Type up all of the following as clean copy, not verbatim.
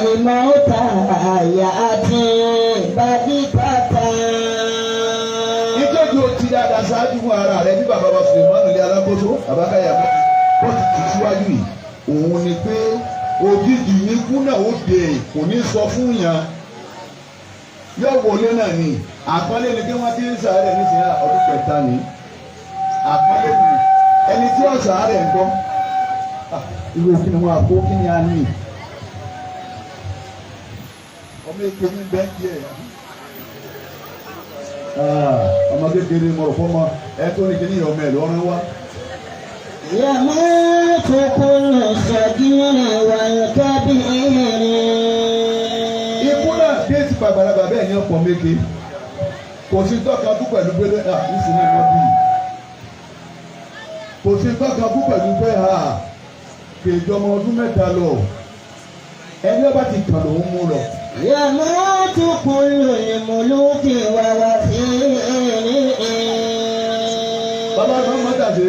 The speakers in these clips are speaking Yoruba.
الموت يأتي بغتة. Ìjọ́jú o ti dáadáa ṣáájú fún ara rẹ bí bàbá wa Sulemanu ilé alákòóso àbákáyà bọ́ ti tì síwájú yìí. Òun ni pé òjijì ní kú náà ó dé, kò ní sọ fún yàn. Yóò wọlé náà ni àpọ́nlé ni kí wọ́n ti ń sàárẹ̀ nísìnyí ọdún kẹta ni. Àpọ́nlé ni ẹni tí ó sàárẹ̀ ń gbọ́. Irú kí ni wọ́n àpò kí ni a ní? Ọmọ èké ní bẹ́ńkì ẹ̀. Ọmọ kékeré mọ̀rọ̀ fọ́mọ ẹ tó ní kíní ọmọ ẹ̀ lọ́rùn wá. يموت كل صغير والكبير. Ikú náà bí èsì pàgbàlagbà bẹ́ẹ̀ ni ọ̀pọ̀ méke. Kò sí tọ́ka kú pẹ̀lú pé à nísìnyí wọ́n bí. Kò sí tọ́ka kú pẹ̀lú pé à kèjọ ọmọ ọdún 3 lọ. Ẹni ọba ti kàn lòún mú lọ. يموت كل الملوك ووزير. Bàbá kan mọ́ tàbí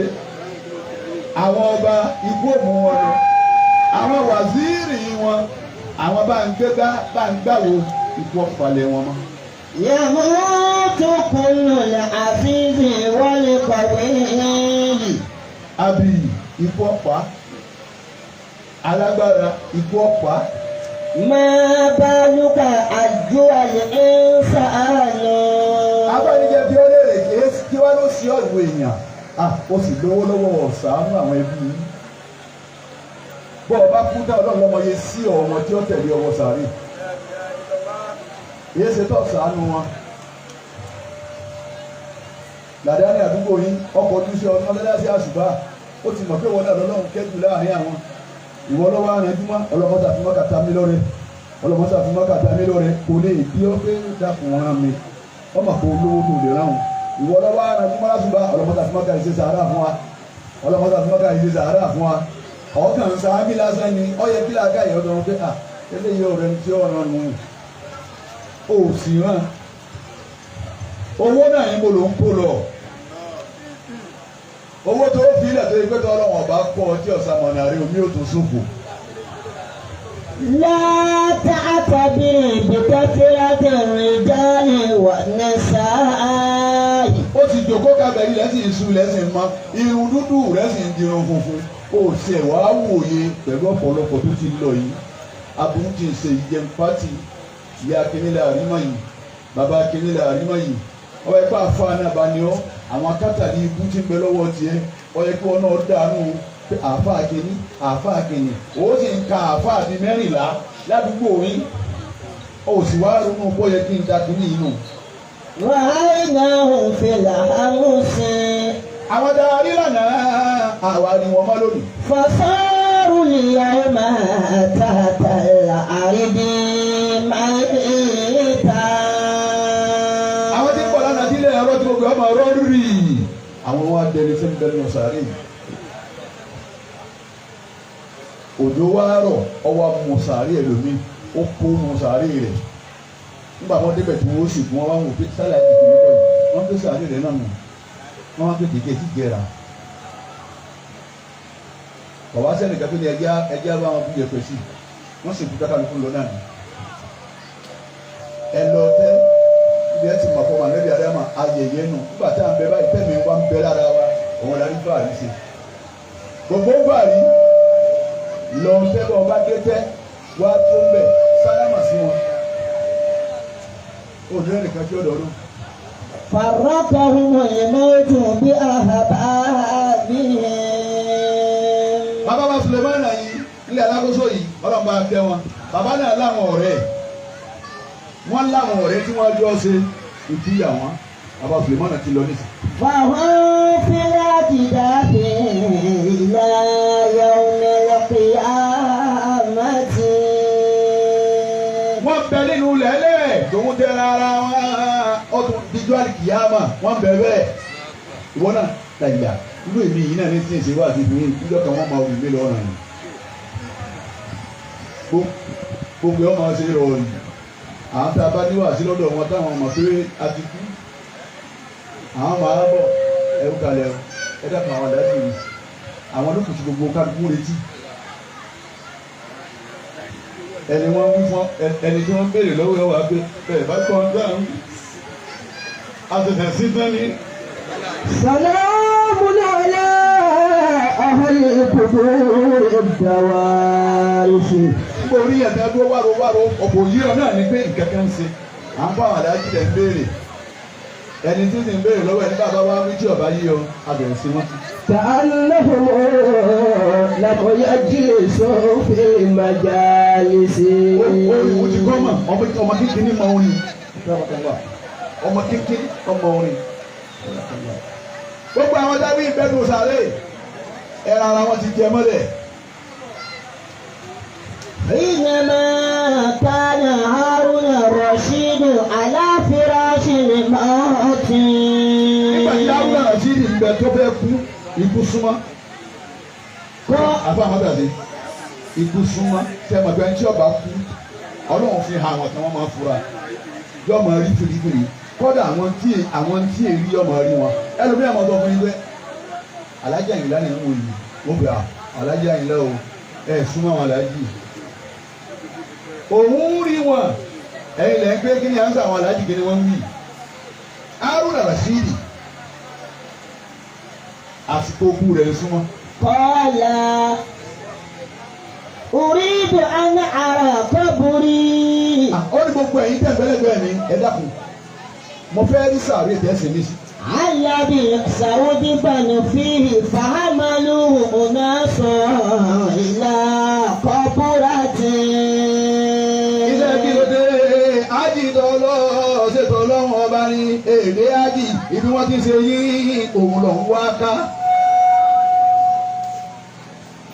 àwọn ọba ikú òmù wọn lọ. Àwọn wàzírì wọn, àwọn bá ń gbégbá bá ń gbàwó ikú ọ̀fàlẹ̀ wọn mọ́. يموت كل العزيز والقوي. Abiyì ikú ọ̀pá, alágbára ikú ọ̀pá. ما بالك أيها الإنسان. Abánijẹ́ bí ó léèrè kí wá ló ṣe ọ̀wọ́ èèyàn. Ó sì lówó lọ́wọ́ ọ̀sánú àwọn ẹbí yìí. Bọ́ ọ bá kú dá ọlọ́run lọ́mọ yẹ sí ọmọ tí ó tẹ̀lé ọwọ́ sàárè. Yé ṣe tó ṣàánú wọn. Làdáni àdúgbò yín ọkọ̀ ojú sí ọdún ọlọ́dá sí àṣùbà. Ó ti mọ̀ pé wọn náà lọ́lọ́run kẹ́jù láàrin àwọn. Ìwọ lọ́wọ́ àrẹ̀dúmọ́ ọlọ́mọ́sà fi mọ́kàtà mi lọ́rẹ. Ọlọ́mọ́sà fi mọ́kàtà mi lọ́rẹ. Kò lè bí ọ pé dákun rán mi. Ọmọ kò lówó tó lè ráhùn. Ìwọ lọ́wọ́ àrẹ̀dúmọ́ lásùbà ọlọ́mọ́sà fi mọ́kàtà ìṣe sàárà fún wa. Ọlọ́mọ́sà fi mọ́kàtà ìṣe sàárà fún wa. Ọkàn sáábì lásán ni ó yẹ kí làákà yìí ọdún pé à eléyìí ọ̀rẹ́ ní tí ó ràn nù. Ó sì ràn. Owó náà yín mo ló ń kó lọ. Owó tó fi ilẹ̀ tó yẹ pé tọ́lọ́wọ̀n ọba kọ́ ọ tí ọ̀sán mọ̀nà rí omi ò tún ṣòfò. لا تعتبر بكثرة الرجال والنساء. Ó ti jòkó kábẹ̀ ilẹ̀ sì ń sú ilẹ̀ sì ń mọ́ irun dúdú rẹ̀ sì ń dirun funfun. Ó sì ẹ̀ wá wòye pẹ̀lú ọ̀pọ̀lọpọ̀ tó ti lọ yìí. Aburú ti ń ṣe ìjẹun pátì ìyá akínílẹ̀ àrímọ̀ yìí, bàbá akínílẹ̀ àrímọ̀ yìí. Ọba ẹ̀pá àfa náà bá ní ọ́, àwọn akátà ní ibú ti ń bẹ lọ́wọ́ tiẹ̀. Ó yẹ kí wọn náà dànù pé àfa akíní, àfa akíní. Ó sì ń ka àfa bíi 14 ládùúgbò yín. Ó sì wá ronú bó yẹ kí n da kíní yìí nù. رأيناهم في الأمس. Àwọn tá a rí lánàá, àwa ni wọ́n mọ́ lónìí. فصاروا اليوم تحت الأرض ميتا. Àwọn tí ń bọ̀ lánàá tí ilé ẹ̀rọ tí gbogbo ọmọ ọ̀rọ̀ rírì. Àwọn wa dẹni tí ń bẹ nínú sàárè. Òjò wa rọ̀, ọwọ́ mu sàárè ẹlòmíì, ó kó mu sàárè rẹ̀. Nígbà wọn débẹ̀ tí wọ́n sì fún wọn wá wò pé sálà ti kìíní bọ̀ yìí. Wọ́n gbé sàárè rẹ̀ náà nù. Wọ́n wá pé kéèké tí jẹrà. Bàbá sẹ́nìkan tó ní ẹjẹ́ bá wọn bí yẹpẹ̀ sí. Wọ́n sì kú kákàlùkù lọ náà ni. Ẹ lọ tẹ́ ibi ẹ ti mọ̀ fọmọ ànábì Ádámà ayẹyẹ nù. Nígbà tá à ń bẹ báyìí tẹ́mi wá ń bẹ lára wa, òun la rí fàárí ṣe. Gbogbo fàárí lọ tẹ́ bọ́ ọba dé tẹ́ wá tó ń bẹ̀ sálámà sí wọn. Òní ẹnìkan tí ó dọ̀ọ́dún. فرقهم الموت بأحبابهم. Bàbá wa Sulemana yìí ilé alákòóso yìí ọlọ́run bá tẹ́ wọn. Bàbá náà láwọn ọ̀rẹ́ wọ́n láwọn ọ̀rẹ́ tí wọ́n jọ ṣe ìkúyà wọn. Bàbá Sulemana ti lọ nísìnyí. فهم في الأجداث إلى يوم القيامة. Wọ́n bẹ nínú lẹ́lẹ̀ tòun tẹ rárá wọn ọtún díjú àlìkìyàmà wọ́n bẹ bẹ́ẹ̀. Ìwọ náà tàyà irú èmi yìí náà ní tí ń ṣe wá àti ìfún ìjọ kan wọ́n máa wù mí lọ́rùn yìí. Gbogbo ọmọ ṣe rọrùn. Àwọn tá a bá níwà sí lọ́dọ̀ wọn táwọn mọ̀ pé a ti kú. Àwọn máa bọ̀ ẹ̀rú kalẹ̀ o, ẹ dákun àwọn àdájú mi. Àwọn olókùn ti gbogbo kálukú retí. Ẹni wọ́n wí fún ẹni tí wọ́n béèrè lọ́wọ́ ẹ̀ wá pé bẹ́ẹ̀ bá gbọ́n dáhùn. Àtẹ̀tẹ̀ sí tán ni. سلام على أهل القبور الدوارث. Orí ẹ̀dá dúró wáro wáro ọ̀pọ̀ yíyọ náà ni pé nǹkan kan ń ṣe. À ń bá àwọn aláàjì rẹ̀ ń béèrè. Ẹni tí sì ń béèrè lọ́wọ́ ẹni bàbá wa wí tí ọ̀bá yíyọ abẹ̀rẹ̀ sí wọn. كأنهم لم يجلسوا في المجالس. Ó ti kọ́ mọ̀ ọmọ kékeré mọ orin. Ọmọ kékeré ọmọ orin. Gbogbo àwọn dábì ìbẹ́nu sàré ẹ̀rọ ara wọn ti jẹ mọ́lẹ̀. حينما كان هارون الرشيد على فراش الموت. Nígbà tí Haruna Rashidi ń bẹ tó fẹ́ kú, ikú súnmọ́. Àfa àmọ́tàdé, ikú súnmọ́. Ṣé ẹ mọ̀ pé ẹni tí ọba kú, Ọlọ́run fi hàn àwọn tí wọ́n máa fura. Yọ máa rí fìrífìrí. Kọ́dà àwọn tí èrí yọ máa rí wọn. Ẹlòmíràn máa sọ fún yín pé Alájà Àyìnlá ni ń wò yìí. Wọ́n bẹ̀ à Alájà Àyìnlá o, ẹ súnmọ́ àwọn alájì. Òun rí wọn. Ẹ̀yin lẹ́ ń gbé kí ni à ń sọ àwọn alájì kí ni wọ́n ń wí. Haruna Rashidi àsìkò okú rẹ̀ ń súnmọ́. قال أريد أن أرى قبري. Ó ní gbogbo ẹ̀yin tẹ̀ bẹ́lẹ́gbẹ́ mi, ẹ dákun, mo fẹ́ rí sàárè tẹ̀sí mi sí. الذي سأدفن فيه. فحملوه أناس إلى قبرته. Iṣẹ́ kí ló dé ájì tọ́lọ́ ṣètò ọlọ́run ọba ní èdè ájì ibi wọ́n ti ṣe yí òun lọ ń wá ká.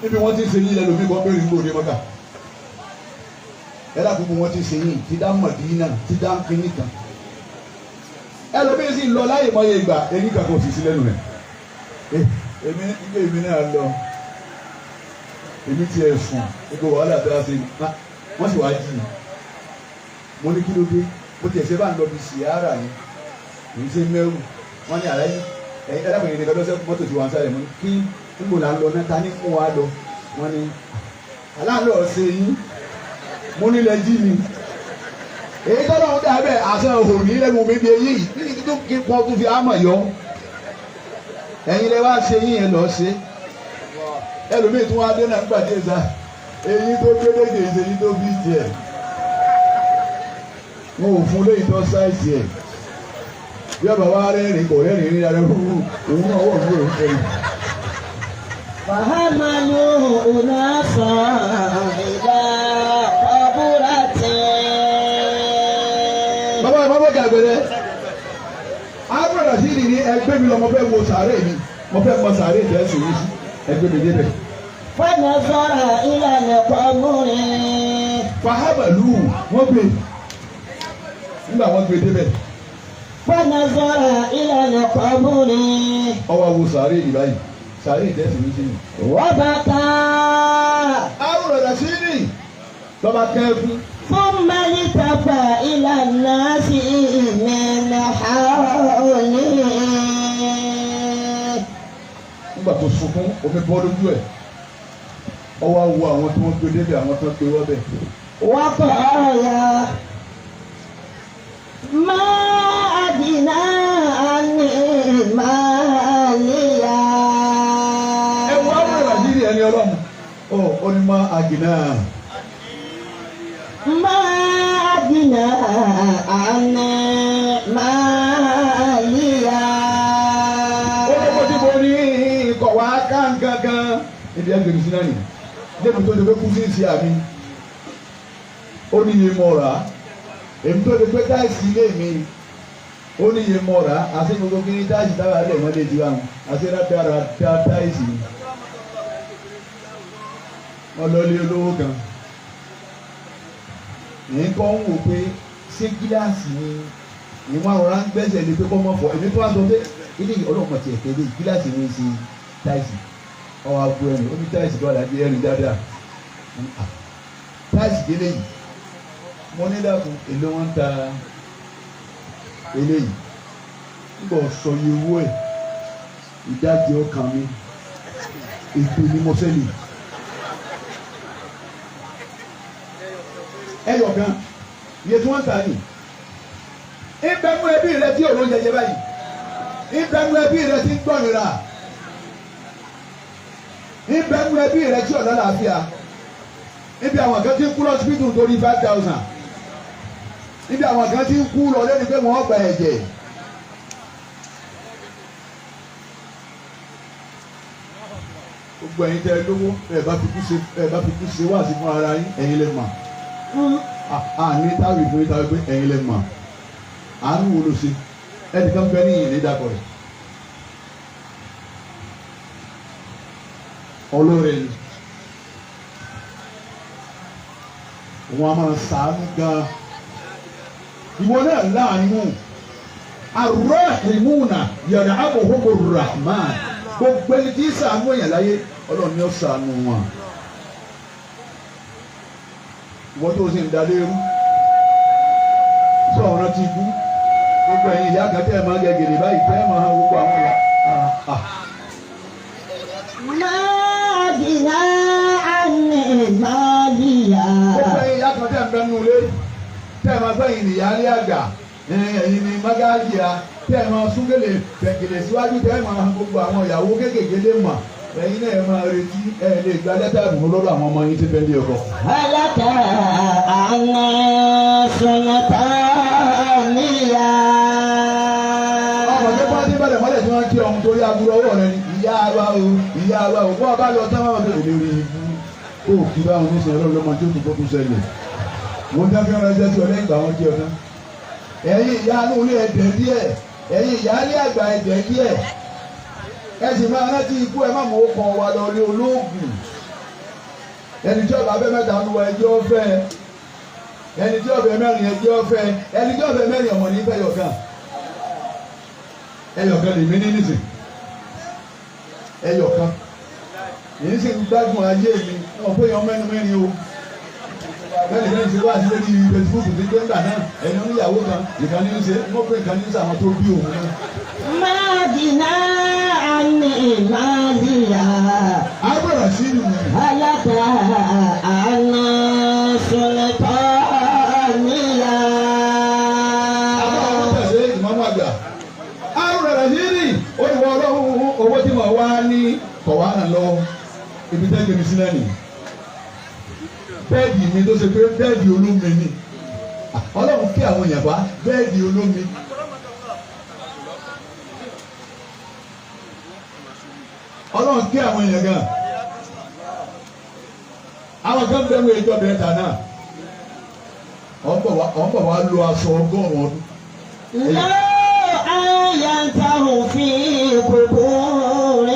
Níbi wọ́n ti ṣe yí lẹ́nu mi kan bẹ́ẹ̀rẹ̀ nígbò ní mọ́kà. Ẹ dákun, bí wọ́n ti ṣe yí ti dá Mọ̀dínà ti dá kínní kan. Ẹlòmíín sì lọ láyè mọ́yé ìgbà eyín kankan ò sì sí lẹ́nu rẹ̀. Èmi ilé mi náà lọ, èmi tiẹ̀ sùn gbogbo wàhálà tó a ṣe, wọ́n sì wá jí mi. Mo ní kí ló dé? Mo tiẹ̀ ṣe bá ń lọ bí sìárà ni kì í ṣe mẹ́rù. Wọ́n ní àlàyé ẹ̀yin ẹ̀dàpọ̀ yìí nìkan lọ́sẹ̀ mọ́tò tí wọ́n ń sáré. Mo ní kí níbo là ń lọ náà, ta ní fún wa lọ? Wọ́n ní aláǹlọ́ ṣe yín. Mo nílẹ̀ jí mi. Èyí tọ́lọ́ ń dà bẹ́ẹ̀ àṣẹ òní lẹ́nu mi bí eyín yìí níbi tó kí pọ́n tó fi àmọ̀ yọ. Ẹ̀yin lẹ wá ṣe yín yẹn lọ ṣe. Ẹlòmíì tún wá dé náà nígbà tí èsà eyín tó gbé léde ṣe eyín tó bí tiẹ̀, wọn ò fún léyìí tó size ẹ̀. Bí ọba wa rẹ́rìn kò rẹ́rìn rí ara rúrú òun náà wọ̀ fún òun fún un. فحملوه أناس إلى قبرته. Bàbá ìmọ̀ gàgbẹ́rẹ́ Haruna Rashidi ní ẹgbẹ́ mi lọ, mo fẹ́ wo sàárè mi, mo fẹ́ mọ sàárè tẹ̀sí yìí sí, ẹgbẹ́ mi débẹ̀. فنظر إلى القبر. فحملوه, wọ́n gbé. Nígbà wọ́n gbé débẹ̀, فنظر إلى القبر. Ọwọ́ wo sàárè yìí báyìí, sàárè tẹ̀sí yìí sí ni. وبكى. Haruna Rashidi lọ́ba kẹ́ẹ̀kú. ثم التفت إلى الناس من حوله. Nígbà tó sunkún, omi bọ́ lójú ẹ̀, ọwọ́ wo àwọn tí wọ́n gbé débẹ̀, àwọn tó gbé wọ́ bẹ̀. وقال ما أغنى عني ماليا. Ẹ wo Haruna Rashidi, ẹni ọlọ́run ó ó ní ما أغنى. ما أغنى عني ماليا. Ó ní mo ti mo ní ikọ̀ wá ká nǹkankan níbi ẹgbẹ̀rún sí náà nìyẹn débi tó ṣe pé kú sí ìsì àmì. Ó ní iye mọ̀ rà á, èmi tó ṣe pé tiles ilé mi, ó ní iye mọ̀ rà á. Àti gbogbo kí ní tiles táwa lẹ̀ mọ́lẹ̀ jù àwọn àti rádára dá tiles ni. Wọ́n lọ lé olówó kan èyí kọ́ ń wò pé ṣé gíláàsì ni ìwọ̀n àwòrán ń gbẹ́sẹ̀ lé pé kọ́ mọ́ fọ́. Èmi tó wá sọ pé ilé ọlọ́mọ tiẹ̀ tẹ́lẹ̀ gíláàsì ni ṣe tiles. Ọwọ́ abo ẹ̀rìn, ó ní tiles bá dàbí ẹ̀rìn dáadáa, tiles délé yìí. Mo ní dàkún, èlò wọn ń ta eléyìí? Nígbà sọ iye owó ẹ̀, ìdajì ọkàn mi ètò ni mo fẹ́ lè. Ẹyọ kan iye tí wọ́n ń ta ni. Ìbẹ̀nu ẹbí rẹ tí òun jẹjẹ báyìí. Ìbẹ̀nu ẹbí rẹ tí ń gbọ̀nira. Ìbẹ̀nu ẹbí rẹ tí ọ̀dọ́ làáfíà. Ibi àwọn kan ti ń kú lọ́sibítù torí 5,000. Ibi àwọn kan ti ń kú lọ lẹ́nu pé wọ́n gba ẹ̀jẹ̀. Gbogbo ẹ̀yin tẹ́ lówó ẹ bá fi kú ṣe wá sí fún ara yín, ẹ̀yin lè mọ̀. Àní táwì fún yín táwì pé ẹ̀yin lè mọ̀. Àánú wo ló ṣe? Ẹnìkan bẹ ní ìyìn ní dàpọ̀ rẹ̀. Ọlọ́rẹ̀ ni. Wọ́n a máa ṣàánú gan-an. Ìwọ náà láàánú. Ar-Rahimuna yarhamuhumur Rahman. Gbogbo ẹni tí ń ṣàánú èèyàn láyé, Ọlọ́run ni ó ṣàánú wọn. Ìwọ tó sì ń dalé rú. Sọ ọ̀ràn ti kú. Gbogbo ẹ̀yin ìyá kan tẹ́ ẹ̀ máa gẹ̀gẹ̀rẹ̀ báyìí tẹ́ ẹ̀ máa hàn gbogbo àwọn ìyá. ما أغنى عني ماليا. Gbogbo ẹ̀yin ìyá kan tẹ́ ẹ̀ ń bẹ nínú ilé, tẹ́ ẹ̀ máa gbẹ̀yìn ìyáálé àgbà, ẹ̀yin ni mágáàjìá, tẹ́ ẹ̀ máa súnkèlè fẹ̀kèlè síwájú, tẹ́ ẹ̀ máa hàn gbogbo àwọn ìyàwó kéékèèké lè mọ̀. Ẹ̀yin náà ẹ̀ máa retí ẹ̀ lè gba lẹ́tà ìbùkún lọ́dọ̀ àwọn ọmọ yín tí bẹ́ẹ̀ lé ọkọ. هلك عنا سلطانيا. Ọmọ tó bá dé bẹ̀rẹ̀ mọ́lẹ̀ tí wọ́n kí ọ̀hún torí aburú ọwọ́ rẹ ni ìyá wa o, ìyá wa o, bọ́ ọ bá lọ tán wọn bẹ̀rẹ̀ lórí ibú. Ó kí báwọn oníṣẹ́ ọlọ́run lọ́mọ tí ó tún kókó ṣẹlẹ̀. Mo ń dábẹ́ ọ̀rọ̀ ẹjẹ́ tí ọlẹ́yìn gbà wọ́n kí ọ tán. Ẹ̀yin ìyá inú ilé ẹ̀dẹ̀ díẹ̀, ẹ̀yin ìyá ilé àgbà ẹ̀dẹ̀ díẹ̀. Ẹ sì máa rántí ikú, ẹ má mú ọkàn wa lọ rí olóògùn. Ẹni tí ọba abẹ́ mẹ́ta nu ẹjọ́ fẹ́, ẹni tí ọbẹ̀ mẹ́rin ẹjọ́ fẹ́, ẹni tí ọbẹ̀ mẹ́rin ọmọ ní fẹ́ yọ̀kan. Ẹyọ̀kan lèmi ní nísìn. Ẹyọ̀kan. Èyí sì ń gbádùn ayé mi, wọn pé yan mẹ́nu mẹ́rin o. Bẹ́ẹ̀ni bẹ́ẹ̀ni ṣe wá sí lórí Facebook ní gbẹ́ngbà náà, ẹni oníyàwó kan, ìkan ní í ṣe, wọ́n pé ìkan ní í ṣe àwọn tó bí òun náà. ما أغنى عني ماليا. A gbọ́dọ̀ sí ìlú mi. هلك عنا سلطانيا. Àwọn ọmọ tẹ̀sí ìmọ̀mọ́ àgbà. Àrùn rẹ̀ sí ní olùwọ́ ọlọ́run owó tí mo wá ní kọ̀wá náà lọ́wọ́. Ibi tẹ́ gbèmí sílẹ̀ nì. Bẹ́ẹ̀dì mi tó ṣe pé bẹ́ẹ̀dì olómi ni. Ọlọ́run kí àwọn èèyàn wá bẹ́ẹ̀dì olómi. Ọlọ́run kí àwọn èèyàn gan. Àwọn kan bẹ́ẹ̀ wọ ìjọba ẹ̀ta náà. Ọ̀ ń bọ̀ wá lo aṣọ 100 ọdún. لو أيته في قبورهم.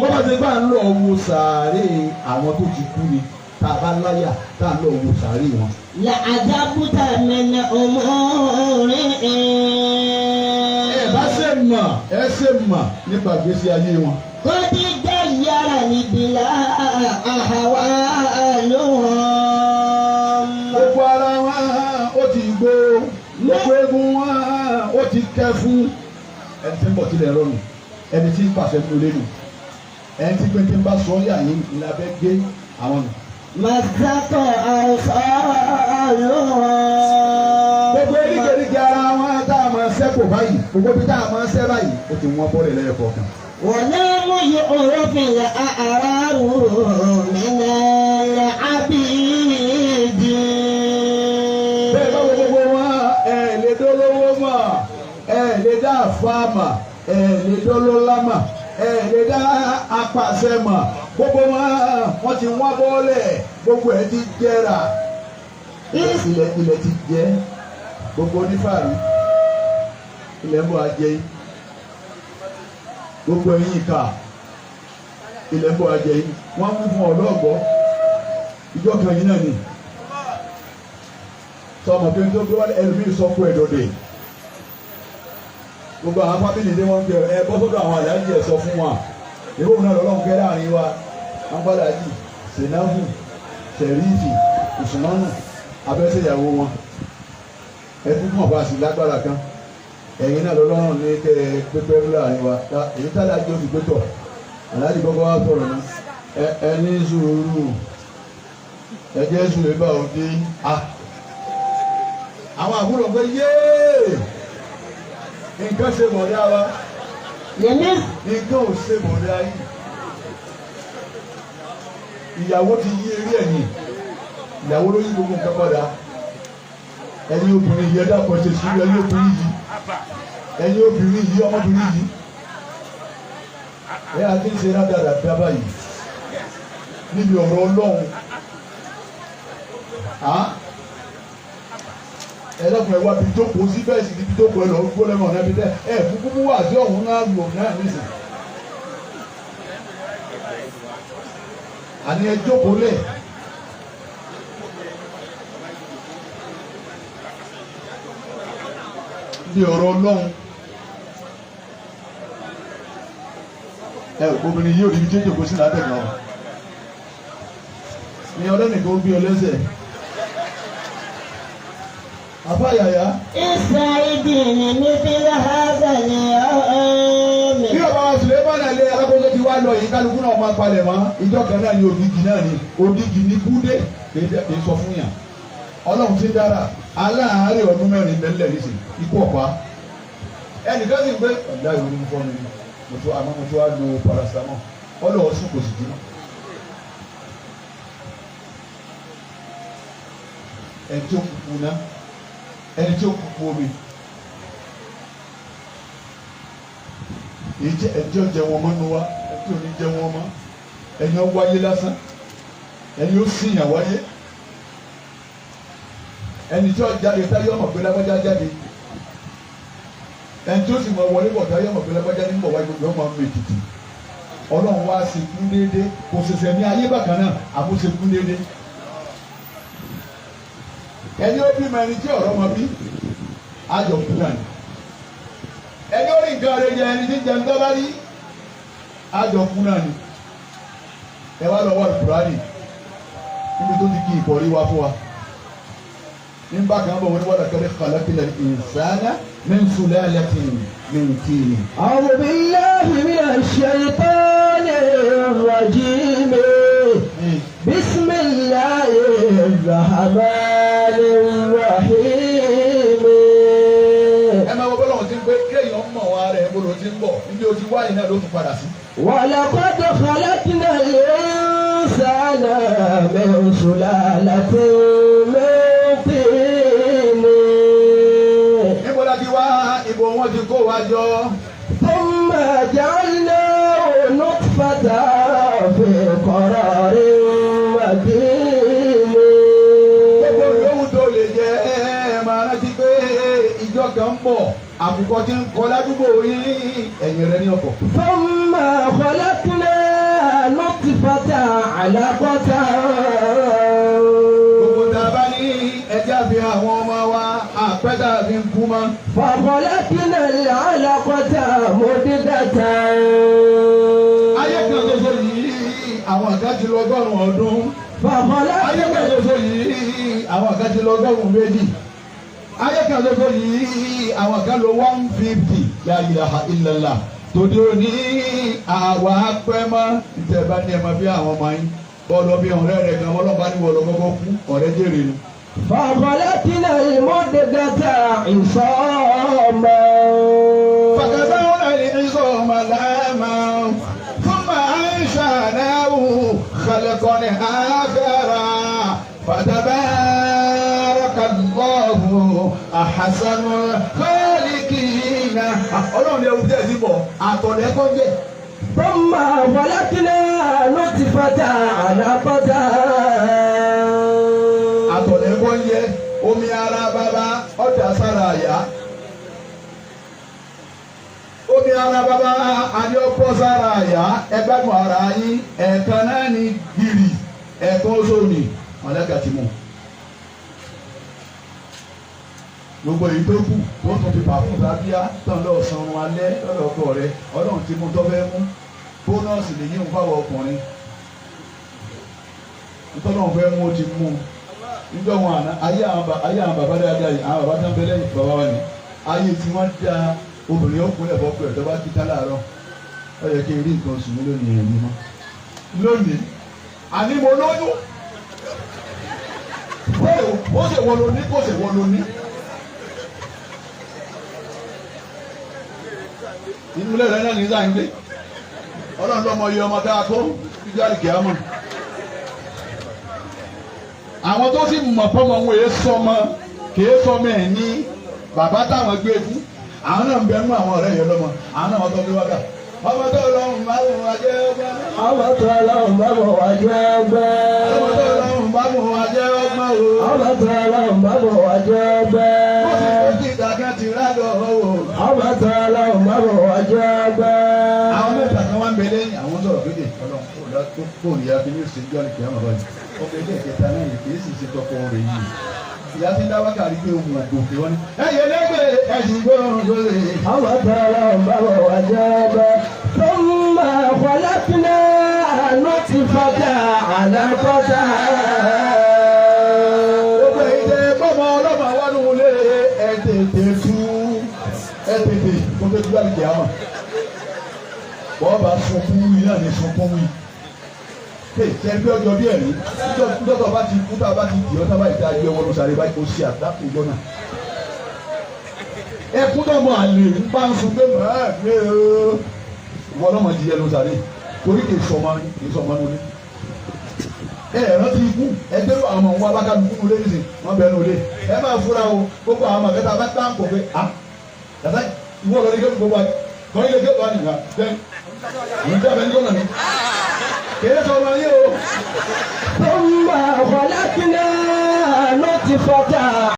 Bọ́lá ti bá ń lọ wo sàárè àwọn tó ti kú ni, tá a bá láyà tá a lọ wo sàárè wọn. لعجبت من أمورهم. Ẹ bá ṣe mọ̀, ẹ ṣe mọ̀ nípa ìgbésí ayé wọn. قد غير البلاء أحوالهم. Gbogbo ara wọn ó ti gbó, gbogbo eegun wọn ó ti kẹ́ fún. Ẹni tí ń bọ̀ tilẹ̀ rọrùn, ẹni tí ń pàṣẹ nínú ilé nù, ẹni tí pé tí ń bá sọ yà yín ni abẹ́ gé àwọn nù. مزق أوصالهم. Gbogbo eríkèéríkèé ara wọn tá a máa ṣẹ́kù báyìí, gbogbo bí tá a máa ṣẹ́ báyìí, ó ti wọ́n bọ́lẹ̀ lẹ́yọ̀kọ̀ọ̀kan. ولم يعرف الأعرار من العبيد. Bẹ́ẹ̀ bá wo gbogbo wọn, ẹ lè dólówó mọ̀, ẹ lè dá àfa mọ̀, ẹ lè dólólá mọ̀, ẹ lè dá apàṣẹ mọ̀. Gbogbo wọn, wọ́n ti wọ́n bọ́lẹ̀, gbogbo ẹ̀ ti jẹrà. Ilẹ̀ ti jẹ́, gbogbo onífàrí, ilẹ̀ ń bọ̀ ajẹ́ yìí. Gbogbo ẹ̀yin ìka, ilẹ̀ ń bọ̀ ajẹ́ yìí. Wọ́n mú fún ọlọ́gbọ́, ìjọ kan yìí náà ni. Sọmọ pé tó gbé wálé ẹlòmíì sọ fún ẹdọdẹ. Gbogbo àwọn fámìlì ní wọn kẹ ẹ bọ́ sọ́dọ̀ àwọn àlàyé ẹ sọ fún wa. Ìwé òun náà lọ́lọ́run kẹ́ láàrin wa. Agbádàjì, Sènáfù, Sẹ̀ríìfì, Usmanu, abẹ́sẹ̀yàwó wọn. Ẹ kúkú ọ̀bá sí lágbára kan. Ẹ̀yin náà lọ́lọ́run ní kẹ́ ẹ pépé láàrin wa. Èyí tá láti oṣù pétọ̀. Àlàyé kọ́kọ́ wá sọ̀rọ̀ náà. Ẹ ní sùúrù. Ẹjẹ́ sùn lè bá òde. Àwọn àbúrò pé yéé nǹkan ṣe bọ̀dá wa, nǹkan ò ṣe bọ̀dá yìí. Ìyàwó ti yí eré ẹ̀yìn, ìyàwó ló yí gbogbo nǹkan padà. Ẹ̀yin obìnrin yìí, ẹ dákun, ẹ ṣe sùúrù. Ẹ̀yin obìnrin yìí, ẹ̀yin obìnrin yìí, ọmọbìnrin yìí, ẹ àti ń ṣe rádaràdá báyìí níbi ọ̀rọ̀ Ọlọ́run. Ẹ dákun, ẹ wá bí jókòó sí bẹ́ẹ̀ sì níbi jókòó, ẹ lọ gbó lẹ́nu ọ̀nà ibi tẹ́ ẹ kúkú mú wá sí ọ̀hún náà lò náà nísìn. Àní ẹ jókòó lẹ̀. Níbi ọ̀rọ̀ Ọlọ́run, ẹ obìnrin yìí ò níbi tí ó jókòó sí lábẹ́ kan ní ọlọ́nìkan ó gbé ọ lẹ́sẹ̀. Àfáyàyà. Ìsàìdì مثل هذا اليوم. Bí ọba wa Sùlẹ́mánà lé alákòóso ti wá lọ yìí, kálukú náà máa palẹ̀ mọ́. Ìjọ kan náà ni ògìgì náà ni ògìgì ní kúdé kì í sọ fún yàn. Ọlọ́run ti dára aláàárẹ̀ ọdún 4 mẹ́lẹ̀ nísìn ikú ọ̀pá. Ẹnìkan sì ń gbé ọ̀dà ìwé ní fọ́ọ̀nù ni mo tó àmọ́ mo tó wá lo paracetamol ọlọ́wọ́ sùn kò sì jí mọ́. Ẹni tí ó kúkú ná, ẹni tí ó kúkú omi, èyí jẹ ẹni tí ó jẹ wọn mọ́ nu wa, ẹni tí ò ní jẹ wọn mọ́, ẹni ó wáyé lásán, ẹni ó sìyàn wáyé, ẹni tí ó jáde táyé ọmọ pé lágbájá jáde, ẹni tí ó sì mọ wọlé bọ̀ táyé ọmọ pé lágbájá ní bọ̀ wáyé, gbogbo ọmọ mi tìtì. Ọlọ́run wá sí kún déédéé, kò ṣẹ̀ṣẹ̀ ní ayé bákan náà, àmọ́ ṣe kún déédéé. Ẹni ó bímọ, ẹni tí ọ̀rọ̀ mọ bí, àjọ kú náà ni. Ẹni ó rí nǹkan rẹ jẹ, ẹni tí ń jẹun tó bá rí, àjọ kú náà ni. Ẹ wá lọ wọ Kùránì níbi tó ti kí ìkọ̀rí wa fún wa. Ní bá kan bọ̀ wọ́n ní wàlá kẹ́lẹ́ khalaqna al-insana min sulalatin min tin. أعوذ بالله من الشيطان الرجيم. بسم الله الرحمن الرحيم. Ẹ máa wọ bọ́lá wọn ti ń pé kéèyàn mọ̀ wọn ara ẹ̀ bó ló ti ń bọ̀, níbi ó ti wáyé náà ló tún padà sí. ولقد خلقنا الإنسان من سلالة من طين. Níbo la ti wá, ibo wọn ti kó wa jọ. ثم جعلناه نطفة في قرار مكين. Gbogbo yòówù tó lè jẹ, ẹ máa rántí pé ìjọ kan ń bọ̀, àkùkọ tí ń kọ ládùúgbò yín ẹ̀yìn rẹ ní ọkọ̀. ثم خلقنا نطفة علقة. Gbogbo tá a bá ní ẹjẹ́ àfihàn àwọn ọmọ wa àpẹta fi ń kú mọ́. فخلقنا العلقة مدة. Ayé kan ṣoṣo yìí, àwọn kan ti lọ 100 ọdún. Ayé kan فخلقنا ṣoṣo yìí, àwọn kan ti lọ 200. Ayé kan ṣoṣo yìí, àwọn kan lọ 150. La ilaha illallah. Tòde òní àwa pẹ́ mọ́ ìtẹ̀ bá ní ẹ máa bí àwọn ọmọ yín. Bọ́ọ̀lù bí ọ̀rẹ́ rẹ̀ gan ọlọ́ba ní wọ́n lọ kọ́kọ́ kú ọ̀rẹ́ jèrè ni. فخلقنا المدة عصاما. فكسونا العظام لحما ثم أنشأناه خلقا آخر فتبارك الله أحسن الخالقين. Ọlọ́run ní ewu díẹ̀ sí bọ̀ àtọ̀lẹ́ kọ́ jẹ́. ثم خلقنا نطفة علقة. Àtọ̀lẹ́ kọ́ jẹ́ omi ara bàbá ọ̀dà sára àyà. Omi ara bàbá àní ọ̀pọ̀ sára àyà, ẹgbẹ́gun ara yín ẹ̀ẹ̀kan náà ní gírì ẹ̀ẹ̀kan oṣù ní mọ̀lẹ́kà ti mú. Gbogbo èyí tó kù tó tún fi pàfún sábíà tán lọ́ọ́ sanrun alẹ́ lọ́dọ̀ ọkọ rẹ, Ọlọ́run ti mú tó fẹ́ mú. Bónọ́ọ̀sì lè yín fáwọn ọkùnrin nítorí fẹ́ mú ó ti mú un níjọ́ wọn àná. Ayé àwọn bàbá dáadáa yìí, àwọn bàbá tán bẹ lẹ́yìn bàbá wa ni ayé tí wọ́n da obìnrin ó kúnlẹ̀ fọ́pẹ́ ẹ̀ tó bá kí tá láàárọ̀, ó yẹ kí n rí nǹkan oṣù mi lónìí, ẹ̀mí mọ́ lónìí, àní mo lóyún. Ó ṣe wọ́n ló ní kó ṣe wọ́n ló ní. Inú ilé rẹ náà ní sáà ń gbé. Ọlọ́run lọ́mọ iye ọmọ tá a kó jíjọ́ àlìkè àmọ́. Àwọn tó sì mọ̀ fọ́mọ wọn èé sọmọ kèé sọmọ ẹ̀ ní bàbá táwọn gbé fún. Àwọn náà ń bẹ nú àwọn ọ̀rẹ́ yẹn lọ́mọ. Àwọn náà wọ́n tó gbé wákà. Ọmọ tó lọ́run bá wò wá jẹ́ ọgbọ́n. Ọmọ tó lọ́hùn bá bọ̀ wá jẹ́ ọgbẹ́. Ọmọ tó lọ́run bá wò wá jẹ́ ọgbọ́n o. Ọmọ tó lọ́hùn bá bọ̀ wá jẹ́ ọgbẹ́. Ó sì kó ti dàgẹ́ ti rádọ̀ o. Ọmọ tó lọ́hùn bá bọ̀ wá jẹ́ ọgbẹ́. Àwọn mẹ́ta kan wá ń bẹ lẹ́yìn àwọn sọ̀rọ̀ kéde ọlọ́run kó ní ìyá fi ní ìsìn jọ́ ní kìá màbá yìí. Ọmọ ilé ìkẹta náà yìí kì í sì ṣe tọkọ rẹ̀ yìí. Ìyá ti ń dá wákàrí pé ohun ògòkè wọn ni. Ẹyẹ lẹ́gbẹ̀ẹ́ ẹ̀sìn gbóhùn lórí. Ọmọ tó lọ́hùn bá bọ̀ wá jẹ́ ọgbẹ́. ثم خلقنا نطفة علقة. Gbogbo èyí tẹ bọ́mọ ọlọ́mọ wa nù lé ẹ tètè tú ẹ tètè kó tó tú àlùkè àmọ̀. Bọ́ọ̀bà sunkún wí náà ní sunkún wí. Ṣe bí ọjọ́ bí ẹ̀rí níjọ́ bá ti kú tá a bá ti dì ọ́ tábà ìta gbé wọn lọ sáré báyìí kò sí àdákù ìjọ náà. Ẹkún tó mọ àlè ń bá ń sun pé màá mi ò wọ́n lọ́mọ jíjẹ lọ sáré torí kì í sọmọ kì í sọmọ nulẹ̀. Ẹ rántí ikú ẹgbẹ́ àwọn ọmọ wọn abákàlùkù nulẹ̀ nísìn wọ́n bẹ nulẹ̀ ẹ máa fura o gbogbo àwọn ọmọ kẹta bá tá ń kó pé a yàtá ìwọ lọ ní kéwù gbogbo àti kọ́ ilé kéwù wà nìyà bẹ́ẹ̀ ìjà bẹ́ẹ̀ ní kọ́nà mi kì í sọmọ yìí o. ثم خلقنا نطفة.